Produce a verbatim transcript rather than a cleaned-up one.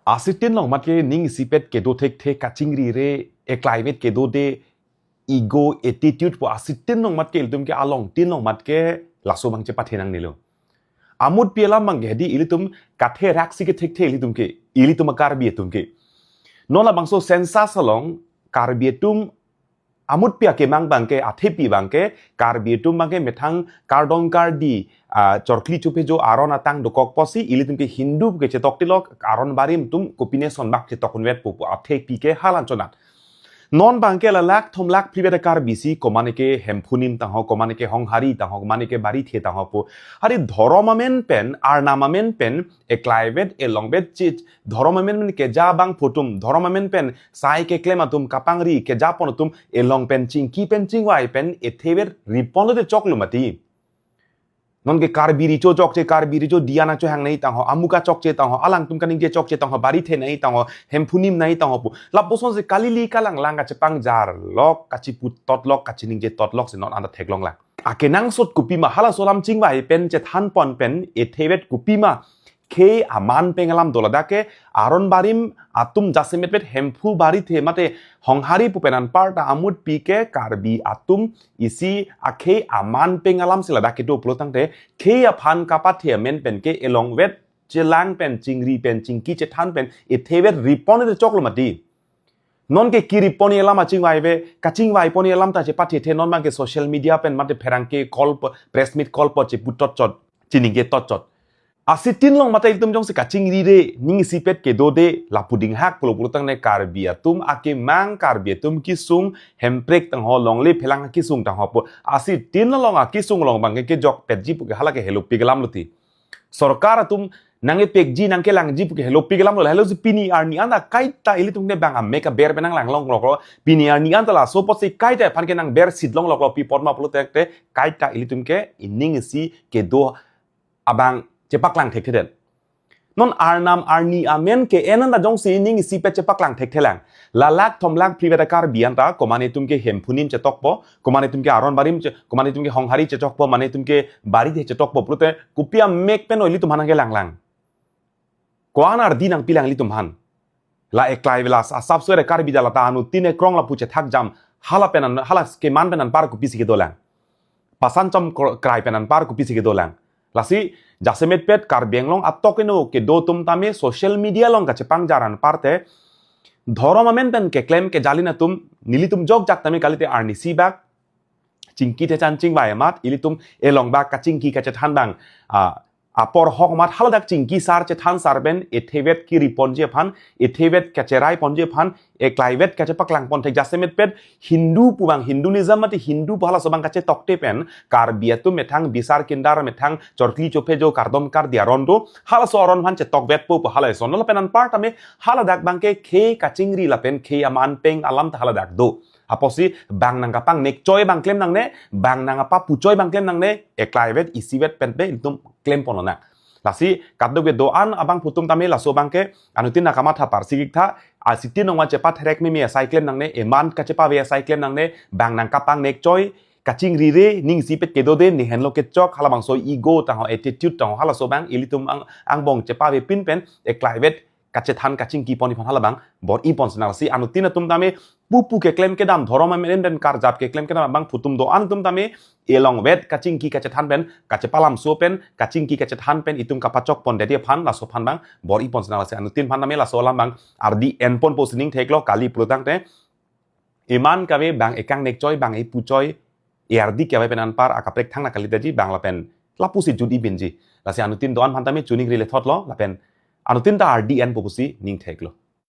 Asitin along mat ke ning isipet kedo thekthe, kachingrire, eklaivet kedo de, ego, attitude pu asitin along mat ke ilitum ke alongtin along mat ke laso abang chepathe nangnelo. Amutpi alam abang ke hedi ilitum katherak si kethekthe ilitum ke, ilitum a-Karbi atum ke. Non labangso census along Karbi atum amutpi akemang abang ke, athepi abang ke, Karbi atum abang ke methang kardom kardi, ah, chorkli chophejo aron atang dokok pusi ilitum ke Hindu ke chetok tilok, aron barim atum kopine sonbak chetok unvetpo pu athepi ke hala anchot nat. Non abang ke la lakh thom lakh phlivet a-Karbi si, komane ke Hemphu Nim tangho, komane ke Honghari tangho, komane ke Barithe tangho pu. Hari dhorom amen pen, arnam amen pen, eklaivet, elongvet chit, dhorom amen pen keja abangphu atum, dhorom amen pen sai keklem atum, kapangri kejapon atum, elong pen chingki pen chingvai pen ethevet riponlo de choklo mati. Non ke Karbi Recho chokche, Karbi Recho Diana cho hangnei tangho, amuka chokche tangho, alangtum kaningje chokche tangho, Barithe nei tangho, Hemphu Nim nei tangho pu. Lapuson si kalili kalanglang kachepangjarlok, kachiputotlok, kachiningje totlok si non anta theklonglang. Akenangsot kopima halaso alam chingvai pen chethanpon pen ethevet kopima khei aman peng alam do ladak ke, aron barim atum jasemetpet Hemphu, Barithe mate Honghari pu pen anparta amutpi ke Karbi atum isi akhei aman peng alam si ladak kedo pulo tangte, khei aphan kapathe amen pen ke elongvet chelang pen chingri pen chingki chethan pen ethevet ripon de choklo mati. Non ke kiriponji alam achingvaive, kachingvaipon alam ta chepathethe, non abang ke social media pen mate pherangke call po, press meet call po cheputotchot, chiningje totchot. Asitin along mate ilitum jongsi kachingrire, ning isipet kedo de, lapu dinghak pulo pulo tangte Karbi atum akemang, Karbi atum kesung, Hemprek tangho, longle phelang kesung tangho pu. Asitin along akesung along abang ke kejokpetji pu ke hala ke helopik alam lo ti. Sorkar atum nangkepekji nangkelangji pu ke helopik alam lo, helo si pini arni anta kaita ilitum ke bang amek aber pen nanglanglongloklo, pini arni anta laso apotsi kaita aphan ke nangbersitlongloklo, pi apot ma pulo tangte kaita ilitum ke ining isi kedo abang chepaklang thekthedet. Non arnam arni amen ke-en anta jongsi ining isipet chepaklang thekthelang. La lakh thom lakh phlivet a-Karbi anta, komane atum ke Hemphu Nim chetokpo, komane atum ke aron barim che, komane atum ke Honghari chetokpo, mane atum ke Barithe chetokpo pulote, kopi amek pen ilitum aphan nangkelanglang? Ko-an ardi nangpilang ilitum aphan? La eklaivet la asapso ere Karbi jala ta anuttin ekrong lapu chethak jam, hala pen an, hala keman pen anpar kopisi kedolang? Pasan chom kr-, krai pen anpar kopisi kedolang? Lasi jasemetpet Karbi Anglong atok eno kedo atum tame social media along kachepangjar anparte, dhorom amen pen keklem kejalin atum, nelitum jokjak tame kalite arnisi bak chingki thechan chingvai amat, ilitum elong bak kachingki kachethan abang, ah, apor ahok amat haladak chingki sar chethan sar pen ethevet kiriponji aphan, ethevet kacheraiponji aphan, eklaivet kachepaklangpon thek jasemetpet Hindu pu abang, Hinduism mate Hindu pu halaso abang kachetokte pen Karbi atum methang bisar kindar, methang chorkli chophejo kardom kardi aron do, halaso aron aphan chetokvetpo pu hala eson. Lapen anpar tame haladak abang ke khei kachingri lapen khei aman peng alam ta haladak do. Apotsi bang nangkapangnek choi abang klem nangne, bang nangkapapu choi abang klem nangne, eklaivet isivet pen pe ilitum klempon lonang. Lasi kadokave do-an abangphu atum tame laso abang ke anuttin nangkamatha parsi giktha, asitin along wan chepatherek meme asai klem nangne, eman kachepave asai klem nangne, bang nangkapangnek choi, kachingrire, ning isipet kedo de, ne henlo kechok, halabangso ego tangho, attitude tangho, halaso abang ilitum ang, angbong chepavepin pen, eklaivet kachethan kachingkiponji aphan halabang bor-ipon sinang. Lasi anuttin atum tame pupu keklem kedam dhorom amen pen karjap keklem kedam abangphu atum do-an atum tame elongvet kachingki kachethan pen, kachepalamso pen, kachingki kachethan pen itum kapachokpondetji aphan, laso aphan abang bor-ipon sinang. Lasi anuttin aphan tame laso alam abang ardi enponpo si ning theklo, kali pulo tangte iman kave bang ekangnek choi, bang epu choi, e ardi kave pen anpar akaprek thangna kalidetji, bang lapen lapusi jut-i binji. Lasi anuttin do-an aphan tame chuningri lethotlo, lapen anuttin ta ardi enpo pusi ning theklo.